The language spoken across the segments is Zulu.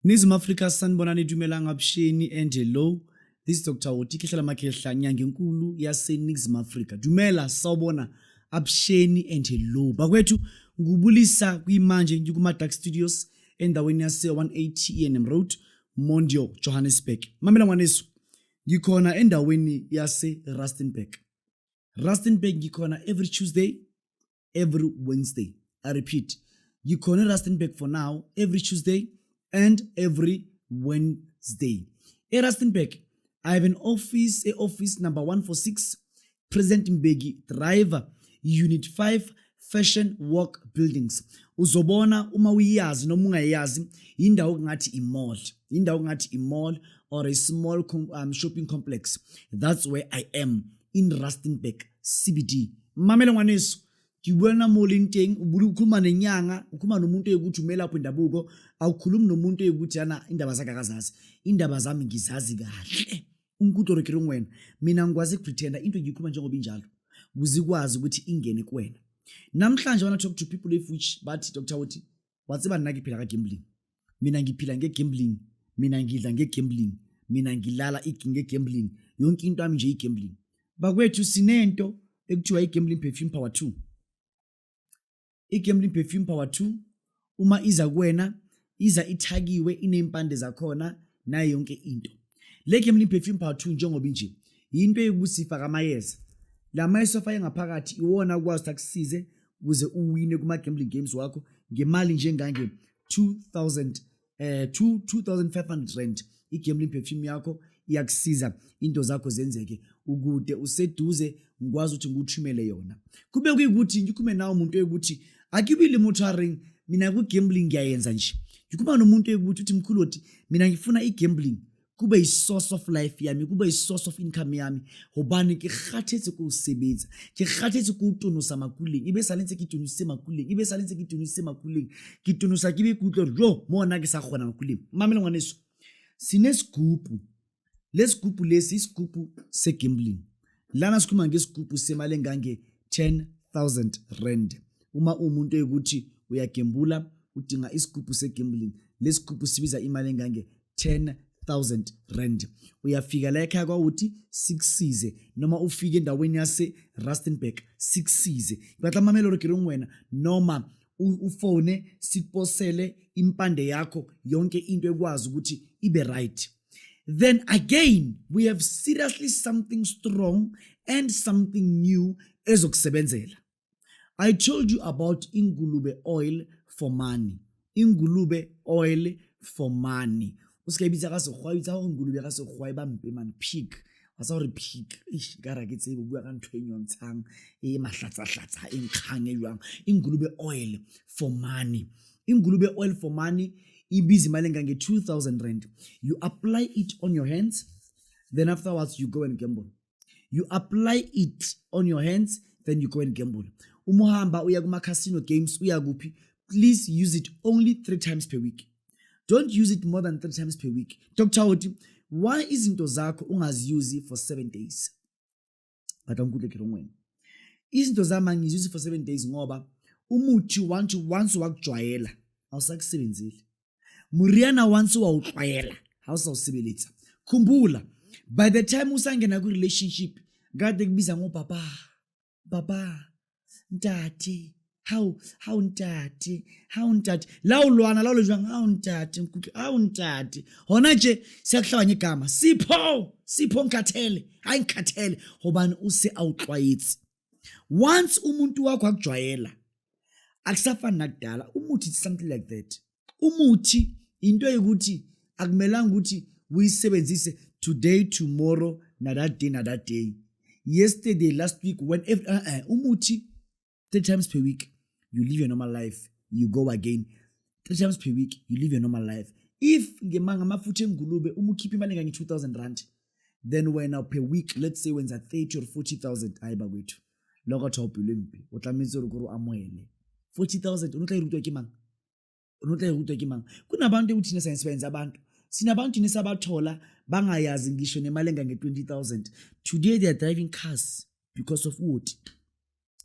Ningizimu Afrika, sanibonani, dumelang, avuxeni and hello. This is Dr. Oti Khehla Makhehla, nyanga enkulu yaseNingizimu Afrika. Dumela, sawubona, avuxeni and hello. Bakwethu, ngubulisa kuyimanje ngikuma Dark Studios endaweni yase 180 ENM Road, Mondio, Johannesburg. Mamela ngwanesu, ngikhona endaweni yase Rustenburg. Rustenburg ngikhona every Tuesday, every Wednesday. I repeat, ngikhona eRustenburg for now every Tuesday and every Wednesday. ERustenburg, I have an office, a office number 146, President Mbeki Drive, Unit 5, Fashion Walk Buildings. Uzobona uma uyazi noma ungayazi indawo kungathi i-mall, indawo kungathi i-mall or a small shopping complex. That's where I am in Rustenburg CBD. Mamela ngwaneso, ke bua nna mo leng teng, o bule ukhuluma nenyanga, ukhuluma nomuntu eyikuthi umelaphi wendabuko, awukhulumi nomuntu eyikuthi yana indaba zakhe akazazi. Indaba zami ngizazi kahle. Unkuto re ke reng wena, mina ngikwazi ukupretenda into ngiyikhuluma njengoba injalo, ukuze ikwazi ukuthi ingene kuwena. Namhlanje I wanna talk to people if which bathi, Dr. Uthi, wa tseba nna ke phela ka gambling. Mina ngiphila nge-gambling, mina ngidla nge-gambling, mina ngilala nge-gambling, yonke into yami nje i-gambling. Bakwethu, sinento ekuthiwa i-gambling perfume power 2. I-gambling perfume power 2 uma iza kuwena iza ithakiwe, iney'mpande zakhona nayo yonke into. Le gambling perfume power 2 njengoba inje yinto eyikuthi ifaka amayeza. La mayeza ofake ngaphakathi iwona akwazi ukuthi akusize ukuze uwine kuma-gambling games wakho ngemali njengange 2000 2500 rand. I-gambling perfume yakho iyakusiza into zakho zenzeke ukude useduze, ngikwazi ukuthi ngikuthumele yona. Kube kuyikuthi ngikhulume nawe umuntu oyikuthi akibile motho a reng mina ku-gambling ngiyayenza nje. Ngikhuluma nomuntu oyikuthi uthi, mkhulu uthi mina ngifuna i-gambling kube yi-source of life yami, kube yi-source of income yami, hobane ke kgathetse ke ho sebetsa, ke kgathetse ke ho tonosa makuleng, ebe sale ntse ke tonositse makuleng, ebe sale ntse ke tonositse makuleng, ke tonosa ke be ke utlwe hore jo mo nna ke sa kgona makuleng. Mamela ngwaneso, sinesigubhu, lesigubhu lesi isigubhu se-gambling. Lana sikhuluma ngesigubhu semali engange 10,000 rand. Uma uwumuntu eyikuthi uyagembula, udinga isigubhu se-gambling, lesigubhu sibiza imali engange 10,000 rand. Uyafika la ekhaya kwawuthi sikusize, noma ufike endaweni yase Rustenburg sikusize. Ngibatla mamela hore ke reng wena, noma ufone sikuposele impande yakho, yonke into ekwazi ukuthi ibe right. Then again, we have seriously something strong and something new ezokusebenzela. I told you about ingulube oil for money. Ingulube oil for money. O se ka bitsa ka sekgowa, bitsa gore ngulube ka sekgowa e ba mpe man, pig. Wa tsa gore pig, eish, ka ra ke tsebe bua ka ntho e nyontshang, e mahlatsa-hlatsa, e nkgang e jwang. Ingulube oil for money. Ingulube oil for money ibiza imali engange 2000 rand. You apply it on your hands, then afterwards you go and gamble. You apply it on your hands, then you go and gamble. Uma uhamba uya kuma-casino games, uya kuphi, please use it only 3 times per week. Don't use it more than 3 times per week. Dr. Oti, why izinto zakho ungazi-use for 7 days? Batla nkutlwe ke reng wena. Izinto zami angizi-use for 7 days ngoba umuthi once wakujwayela awusakusebenzeli. Moriana once wawutlwayela awusawusebeletsa. Khumbula, by the time usangena ku-relationship kade kubiza ngobaba, baba, ntate, how ntate, how ntate, la ulwana la ulejwang, how ntate, nkutlwe, how ntate. Hona nje siyakuhlabanya igama Sipho, Sipho ngikhathele, hayi ngikhathele, hobane use awutlwayetse. Once umuntu wakho akujwayela akusafani nakudala. Umuthi it's something like that. Umuthi into eyikuthi akumelanga ukuthi uyisebenzise today, tomorrow, na that day, na that day, yesterday, last week, when umuthi 3 times per week, you live your normal life, you go again 3 times per week, you live your normal life. If ngamafutha engulube uma ukhipha imali engange 2000 rand, then wena per week, let's say wenza 30 or 40,000, hayi bakwethu, lokho tha upilo empe, o tlametse hore kore o amohele 40,000. O no tla e rutwa ke mang? O no tla e rutwa ke mang? Kunabantu ekuthina sayenza abantu, sinabantu nesabathola bangayazi ngisho nemali engange 20,000. Today they are driving cars because of what?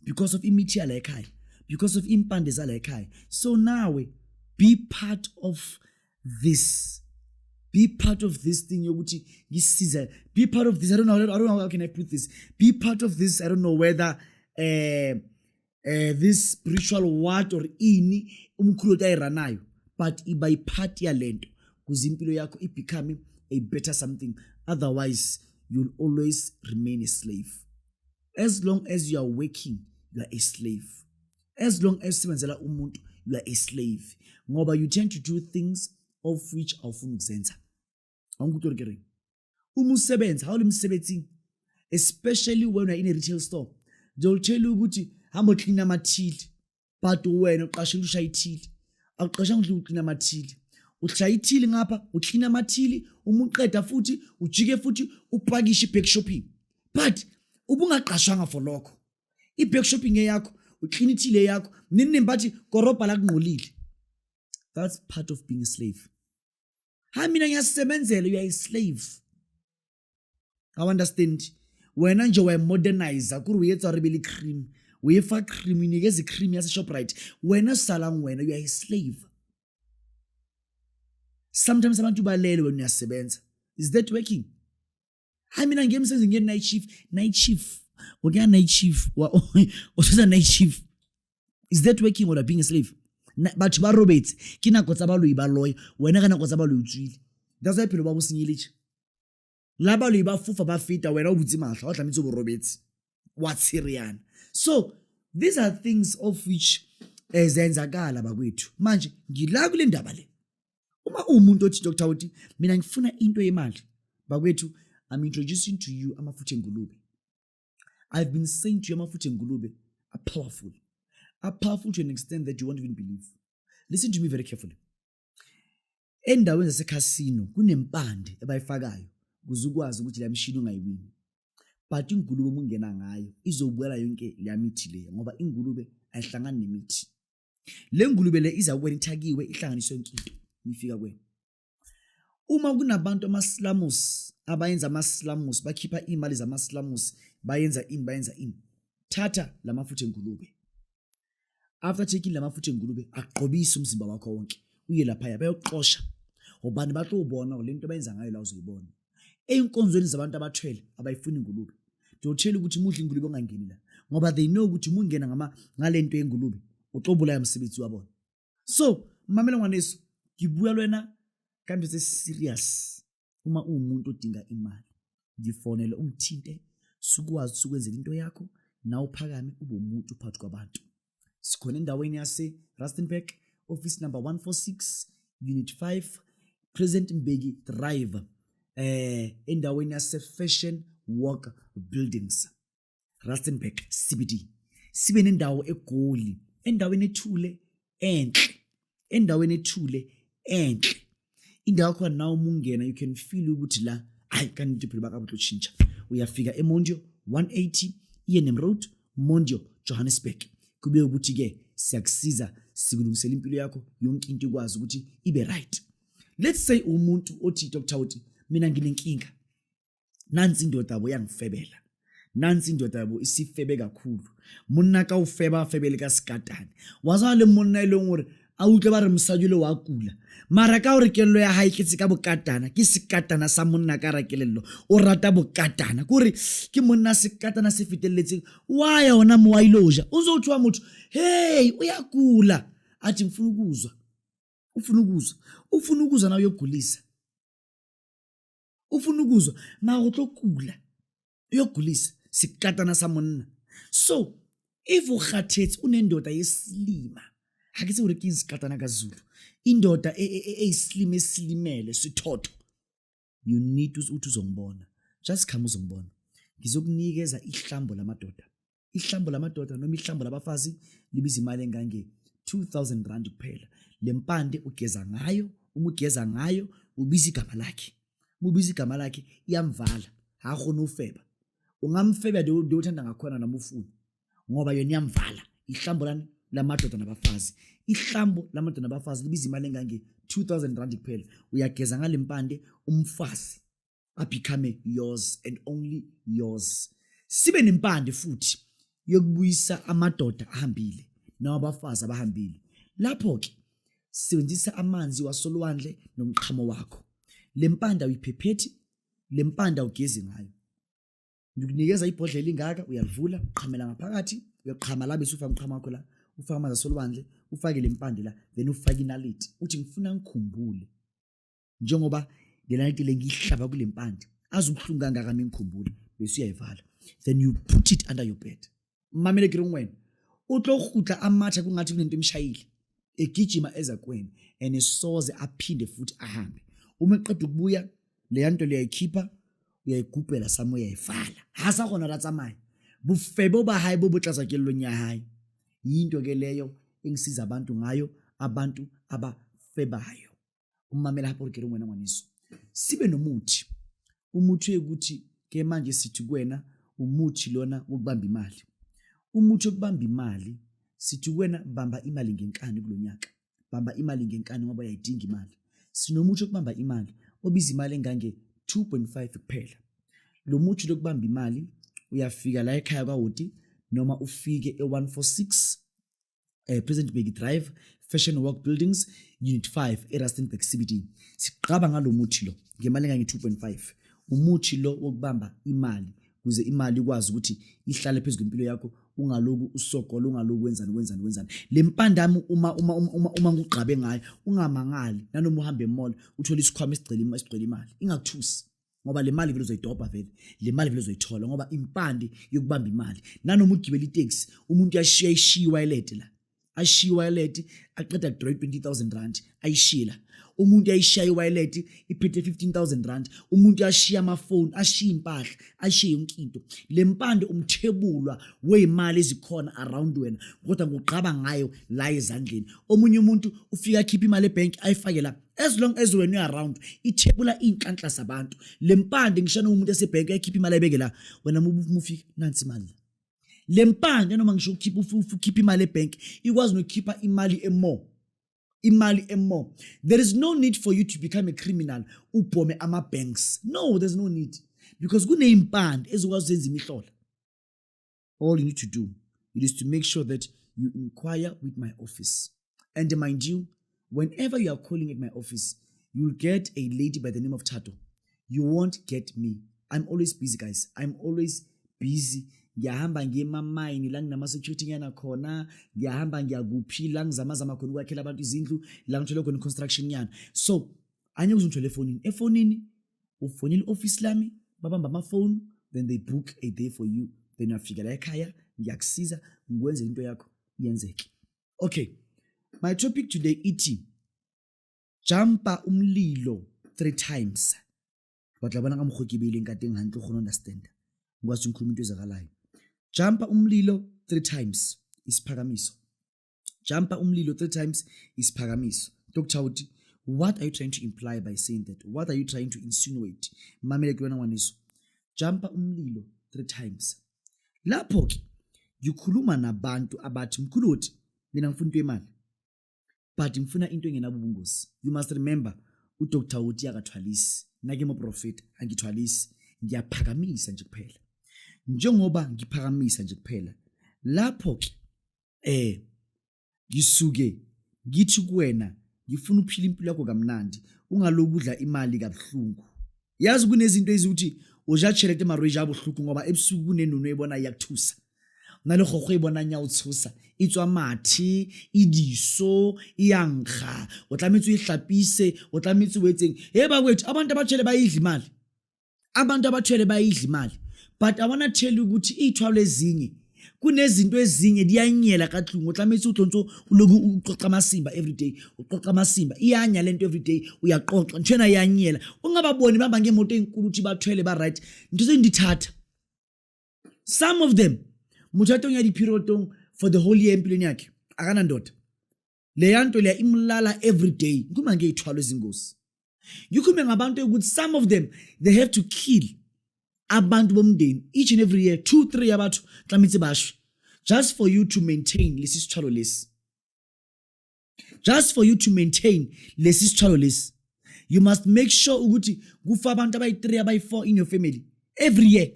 Because of imithi yala ekhaya, because of impande zala ekhaya. So nawe be part of this, be part of this thing yokuthi ngisize, be part of this. I don't know how can I put this. Be part of this. I don't know whether this spiritual what or ini umkhulu othi ayiranayo, but iba ipart yalento kuze impilo yakho ibecome a better something. Otherwise you'll always remain a slave. As long as you are working, you are a slave. As long as usebenzela umuntu, you are a slave, ngoba you tend to do things of which awufuni ukuzenza. Awungikuthi ke reng uma usebenza, ha o le mosebetsing, especially when you're in a retail store, they'll tell you ukuthi hamba uclean amathili, but wena uqashela ushaya ithili, awuqashanga ukuthi uclean amathili. Ushaya ithili ngapha, uclean amathili, uma uqeda futhi ujike futhi upakishe i-back shopping, but ubungaqashwanga for lokho. I-back shopping eyakho, uclean ithili eyakho, nini bathi korobha la kungcolile. That's part of being a slave. Hayi, mina ngiyasebenzela. You are a slave. I understand wena nje wayemodernize kuri o etsa re be le cream, o e fa cream, inikeza i-cream yase-Shoprite. Wena salang wena, you are a slave. Sometimes abantu balele, wena uyasebenza. Is that working? Hayi, mina ngiye emsebenzini, ngiye night shift. Night shift, o kena night shift, o tshwetsa night shift. Is that working or being a slave? Batho ba robetse ke nako tsa baloi, ba loya wena ka nako tsa baloi o tswile. That's why phelo ba bo senyeletše la baloi ba fofa ba feta, wena o butse mahlo, o tlametse o bo robetse wa tshereana. So these are things of which zenzakala bakwethu. Manje ngila kule ndaba le, uma uwumuntu othi, "Dr uthi mina ngifuna into yemali," bakwethu, I'm introducing to you amafutha engulube. I've been saying to you, amafutha engulube are powerful, are powerful to an extent that you won't even believe. Listen to me very carefully. Endaweni zasekhasino kunempande ebayifakayo ukuze ukwazi ukuthi leya mshini ungayiwini, but ingulube uma ungena ngayo izobuyela yonke leya mithi leya, ngoba ingulube ayihlangani nemithi. Le ngulube le iza kuwena ithakiwe, ihlanganiswe yonke into ifika kuwena. Uma kunabantu amaslamus abayenza amaslamus, bakhipha imali zamaslamus, bayenza ini, bayenza ini, thatha lamafutha engulube. After taking lamafutha engulube, aqobise umzimba wakho wonke, uye laphaya bayoxosha ubani, bahlobona le nto abayenza ngayo la, uzoyibona ey'nkonzweni zabantu abathwele abayifuni ingulube. Ngiyotshela ukuthi mudla ingulube ongangeni la, ngoba they know ukuthi uma ungena ngale nto yengulube uxobulaya umsebenzi wabona. So mamela ngwaneso, ke bua le wena ka ntho tse serious. Uma uwumuntu odinga imali, ngifonele, ungithinte, sikwazi sukwenzela into yakho, nawe uphakame ube umuntu phakathi kwabantu. Sikhona endaweni yase Rustenburg, office number 146, unit 5, President Mbeki Drive, endaweni yase Fashion Walk Buildings, Rustenburg CBD. Sibe nendawo eGoli, endaweni ethule enhle, endaweni ethule enhle. Indawo yakhona nawe uma ungena you can feel ukuthi la, hayi, kanti phela bakabutlotshintsha. Uyafika eMondio, 180 E&M Road, Mondio, Johannesburg. Kube ukuthi ke siyakusiza, sikulungisela impilo yakho yonke into ikwazi ukuthi ibe right. Let's say umuntu othi, "Dr uthi mina nginenkinga, nansi indoda yabo yangifebela, nansi indoda yabo isifebe kakhulu, monna ka o feba febele ka sekatane wa tswana le monna e leng gore a utlwe ba re mosadi le wa kula, mara ka gore kelello ya hae tletse ka bokatana, ke sekatana sa monna ka ra kelello, o rata bokatana, kore ke monna sekatana se fetelletseng, wa ya ona mo wa ile o ja, o ntse o thwa motho, hey, o ya kula, athi ngifuna ukuzwa, ufuna ukuzwa, ufuna ukuzwa na uyogulisa, ufuna ukuzwa mara o tlo kula, uyogulisa sekatana sa monna." So if o kgathetse, unendoda yesilima, ha ke tse gore ke eng sekatana ka Zulu, indoda eyisilima esilimele sithotho, you need ukuthi uzongibona. Just come uzongibona, ngizokunikeza ihlambo lamadoda. Ihlambo lamadoda noma ihlambo labafazi libiza imali engange 2000 rand kuphela. Le mpande ugeza ngayo, uma ugeza ngayo ubiza igama lakhe, uma ubiza igama lakhe iyamvala, ha kgone ufeba. Ungamfeba de uthanda ngakhona noma ufuna, ngoba yona iyamvala. Ihlambo lani lamadoda nabafazi, ihlambo lamadoda nabafazi libiza imali engange 2000 rand kuphela. Uyageza ngale mpande, umfazi abecome yours and only yours. Sibe nempande futhi yokubuyisa amadoda ahambile nawabafazi abahambile. Lapho ke Sebenzisa amanzi wasolwandle nomqhamo wakho. Le mpanda uyiphephethi, le mpanda ugezi ngayo. Ngikunikeza ibhodlela elingaka, uyalivula, uqhamela ngaphakathi, uyaqhama la bese ufaka umqhamo wakho la, ufake amanzi asolwandle, ufake le mpande la, then ufake inaliti. Uthi ngifuna ngikhumbule njengoba le naliti le ngiyihlaba kule mpande, azi ubuhlungu kangaka mengikhumbula, bese uyayivala. Then you put it under your bed. Mamele ke wena o tlo kgutla a matha kungathi kunento emshayile egijima eza kuwena and soze aphinde futhi ahambe. Uma eqeda ukubuya leya nto leyayikhipha uyayigubhela samo uyayivala ha sa kgona ra tsamaya bofebo ba hae bo bo tlatsa kellong ya hae. Yinto ke leyo engisiza abantu ngayo, abantu abafebayo. Umamela hape gore ke re wena ngwaneso sibe nomuthi, umuthi ukuthi ke manje sithi kuwena umuthi lona wokubamba imali, umuthi wokubamba imali. Sithi kuwena bamba imali ngenkani kulonyaka, bamba imali ngenkani ngoba uyayidinga imali. Sinomuthi wokubamba imali obiza imali engange 2.5 kuphela. Lo muthi lokubamba imali uyafika la ekhaya kwaWoti noma ufike e-146 President Mbeki Drive, Fashion Walk Buildings, Unit 5 eRustenburg CBD. Siqaba ngalo muthi lo ngemali engange 2.5. Umuthi lo wokubamba imali kuze imali ikwazi ukuthi ihlale phezu kwempilo yakho, ungaloku usokola, ungaloku wenzani wenzani wenzani. Le mpandami uma ngugqabe ngayo ungamangali nanoma uhambe emall uthole isikhwama esigcwele imali, ingakuthusi ngoba le mali vele uzoyidobha, vele le mali vele uzoyithola ngoba impande yokubamba imali. Nanoma ugibela iteksi, umuntu uyashiya ishiya iwallet la, ashiye iwallet aqeda kudrowa i-20,000 rand ayishiye la. Umuntu uyayishiya iwallet iphethe 15,000 rand. Umuntu uyashiya amafoni, ashiye impahla, ashiye yonke into. Le mpande umthebulwa wey'mali ezikhona around wena kodwa ngugqaba ngayo la ezandleni. Omunye umuntu ufika akhiphe imali ebhenki ayifake la, as long as wena uya-around ithebula iy'nhlanhla zabantu. Le mpande ngisho noma umuntu esebhenki ayikhiphe imali ayibeke la, wena mufika nansi imali la. Le mpande noma ngisho ukhipha imali ebhenki ikwazi nokukhipha imali emore, imali emore. There is no need for you to become a criminal ubhome ama-banks. No, there's no need because kuney'mpande ezikwazi uzenza imihlola. All you need to do, it is to make sure that you inquire with my office. And mind you, whenever you are calling at my office, you'll get a lady by the name of Tato. You won't get me. I'm always busy, guys. I'm always busy. Ngiyahamba ngiye emamayini la nginama-security nyana khona, ngiyahamba ngiyakuphi la ngizamazama khona ukwakhela abantu izindlu, la ngithole khona i-construction nyana. So angeke uze ungithole efonini. Efonini ufonile i-office lami, babamba amafoni, then they book a day for you, then uyafika la ekhaya, ngiyakusiza ngikwenze into yakho yenzeke. Okay, my topic today ithi jumpa umlilo 3 times. Batla bona ka mokgwa ke beileng ka teng hantle, o kgone understand ngikwazi ngikhuluma into ezakalayo. Jumpa umlilo 3 times isiphakamiso. Jumpa umlilo 3 times isiphakamiso. Dr. Uti, what are you trying to imply by saying that? What are you trying to insinuate? Mamele ke wena ngwaneso. Jumpa umlilo 3 times. Lapho ke ngikhuluma nabantu abathi mkhulu uthi mina ngifuna into yemali but ngifuna into engenabo ubungozi. You must remember uDr. Uti akathwalisi, nake mo prophet angithwalisi, ngiyaphakamisa nje kuphela. Njengoba ngiphakamisa nje kuphela lapho ke ngisuke ngithi kuwena ngifuna uphila impilo yakho kamnandi, ungaloku udla imali kabuhlungu. Yazi kunezinto ezithi o ja tšhelete maro e ja bohloko ngoba ebusuku kunenono ebona iyakuthusa, na le gogo e bonang ya o tshosa, e tswa mathe, e diso, e ya nkga, o tlametse o e hlapise, o tlametse o etseng. He bakwethu, abantu abathwele bayidla imali, abantu abathwele bayidla imali, but I wanna tell you ukuthi iy'thwalo ezinye, kunezinto ezinye diyanyela ka tlung, o tlametse o tlo o loku uqoqa amasimba everyday, uqoqa amasimba, iyanya lento everyday, uyaqoqa nthwena iyanyela. Ungababoni bahamba ngemoto enkulu uthi bathwele ba-right, ntho tse dithata. Some of them, motho a tong ya di-periodong for the whole year empilweni yakhe akanandoda, leya nto leya imlala everyday. Ngikhuluma ngey'thwalo ezingozi, ngikhulume ngabantu ukuthi some of them, they have to kill abantu bomndeni each and every year, 2 3 abantu tlametse bashwe just for you to maintain lesi sithwalo lesi, just for you to maintain lesi sithwalo lesi. You must make sure ukuthi kufa abantu abayi-3 abayi-4 in your family every year.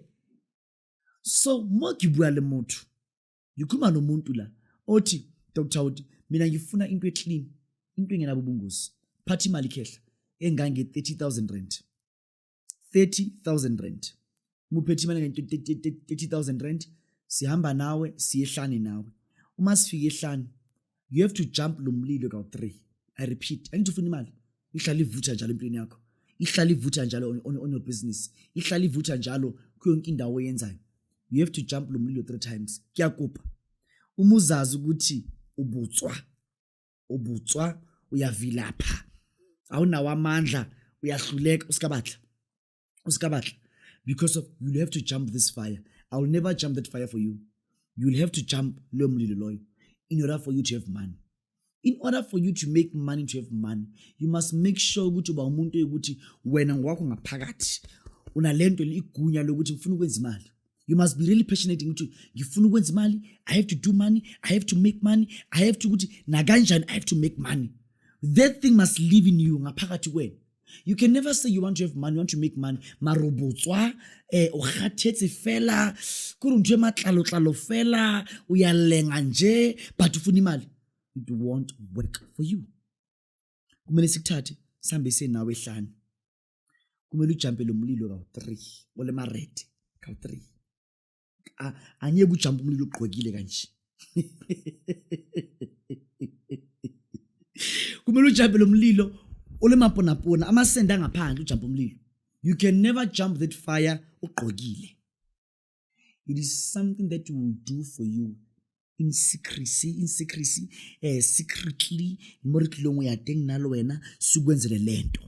So mo ke bua le motho, ngikhuluma nomuntu la othi Dr. Uti mina ngifuna into eclean. Into engenabo ubungozi. Phatha imali khehla engange 30,000 rand. 30,000 rand. Uma uphethe imali engange 30,000 rand, sihamba nawe siyehlane nawe. Uma sifika ehlane, you have to jump lo mlilo kawu-3. I repeat, angithi ufuna imali, ihlala ivutha njalo empilweni yakho, ihlala ivutha njalo on your business, ihlala ivutha njalo kuyo yonke indawo oyenzayo. You have to jump lo mlilo 3 times. Kuyakupa uma uzazi ukuthi ubutswa, ubutswa, uyavilapha, awunawo amandla, uyahluleka, usikabatla, usikabatla, because of you'll have to jump this fire. I will never jump that fire for you. You'll have to jump loyo mlilo loyo in order for you to have money. In order for you to make money, to have money, you must make sure ukuthi uba umuntu ukuthi wena ngokwakho ngaphakathi unalento igunya lokuthi ngifuna ukwenza imali. You must be really passionate ukuthi ngifuna ukwenza imali, I have to do money, I have to make money, I have to ukuthi nakanjani I have to make money. That thing must live in you, ngaphakathi kwena. You can never say you want to have money, you want to make money, marobotswa, o kgathetse fela, kore ntho e matlalotlalo fela, uyalenga nje, but ufuna imali. It won't work for you. Kumele sikuthathe sihambe siye nawe ehlane. Kumele ujampe lo mlilo kawu-3, ole marede kawu-3. Angeke ujampe umlilo ugqokile kanje. Kumele ujampe lo mlilo ole maponapona, amasende angaphandle, ujampe umlilo. You can never jump that fire ugqokile. It is something that will do for you in secrecy, in secrecy, secretly, mo re tlilong ya teng nna le wena sikwenzele lento.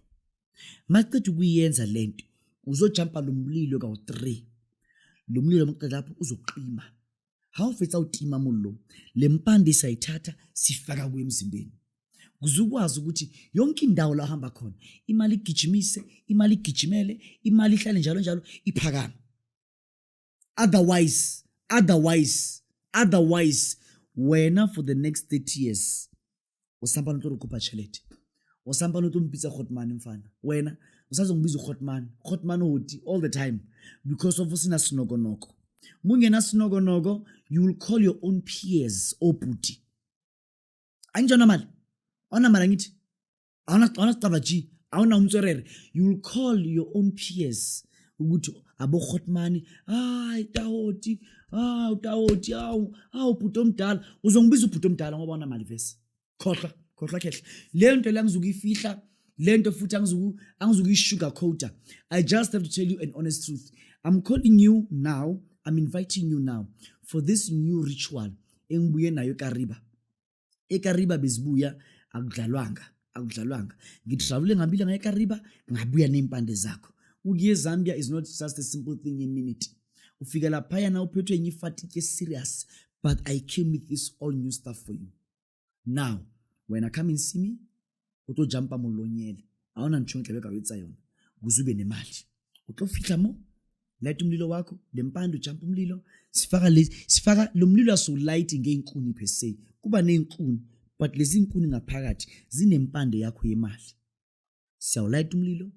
Maqeda ukuyenza lento, uzojumpa lo mlilo kawu-3. Lo mlilo maqeda lapho uzoqima. Ha o fetsa o tima mollo, le mpande sayithatha sifaka kuye emzimbeni. Kuze ukwazi ukuthi yonke indawo la uhamba khona imali igijimise, imali igijimele, imali ihlale njalo njalo iphakama. Otherwise, otherwise, otherwise, wena for the next 30 years o sampane o tlo re kopa tšhelete, o sampane o tlo mpitsa Gotman mfana, wena usazongibiza uGotman, Gotman hoti all the time, because of usina sinokonoko. Mungena sinokonoko, you will call your own peers obhuti. Angithi awunamali, awunamali, angithi awunasicaba G, awuna umtswerere. You will call your own peers ukuthi abohotmani, hayi tawoti, hawu tawoti, hawu hawu bhuti omdala. Uzongibiza ubhuti omdala ngoba awunamali vese. Khohlwa, khohlwa khehla le nto le, angizukuyifihla le nto futhi, angizukuyisugar coater. I just have to tell you an honest truth. I'm calling you now, I'm inviting you now for this new ritual engibuye nayo eKariba. EKariba bezibuya, akudlalwanga, akudlalwanga. Ngitravele ngabila ngaye eKariba, ngabuya ney'mpande zakho. Ukuya eZambia is not just a simple thing in minute. Ufika laphayana uphethwe enye ifatike serious, but I came with this all new stuff for you. Now wena come and see me, o tlo jumpa mollonyele, ha ona ntho e tlabe ka o etsa yona ukuze ube nemali. O tlo fihla mo, light umlilo wakho, le mpande, ujump umlilo, sifaka le, sifaka lo mlilo asiwulight ngey'nkuni per se, kuba ney'nkuni, but lezi nkuni ngaphakathi zinempande yakho yemali. Siyawulayita umlilo,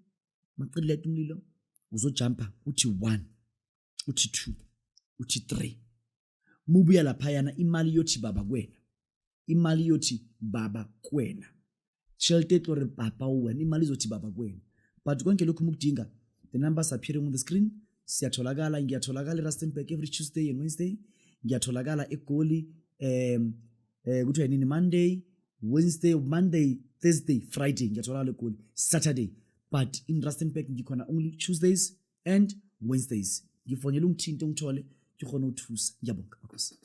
maqeda ulayita umlilo uzojumpa uthi 1, uthi 2, uthi 3. Mubuya laphayana imali yothi baba kuwena, imali yothi baba kuwena, tšhelete e tlo re papa o wena, imali izothi baba kuwena. But konke lokhu mukudinga, the numbers appearing on the screen. Siyatholakala, ngiyatholakala eRustenburg every Tuesday and Wednesday. Ngiyatholakala eGoli kuthiwa yini, Monday, Wednesday, Monday, Thursday, Friday ngiyatholakala eGoli, Saturday. But in Rustenburg ngikhona only Tuesdays and Wednesdays. Ngifonela ungithinte ungithole, ke kgone ho thusa. Ngiyabonga makhosi.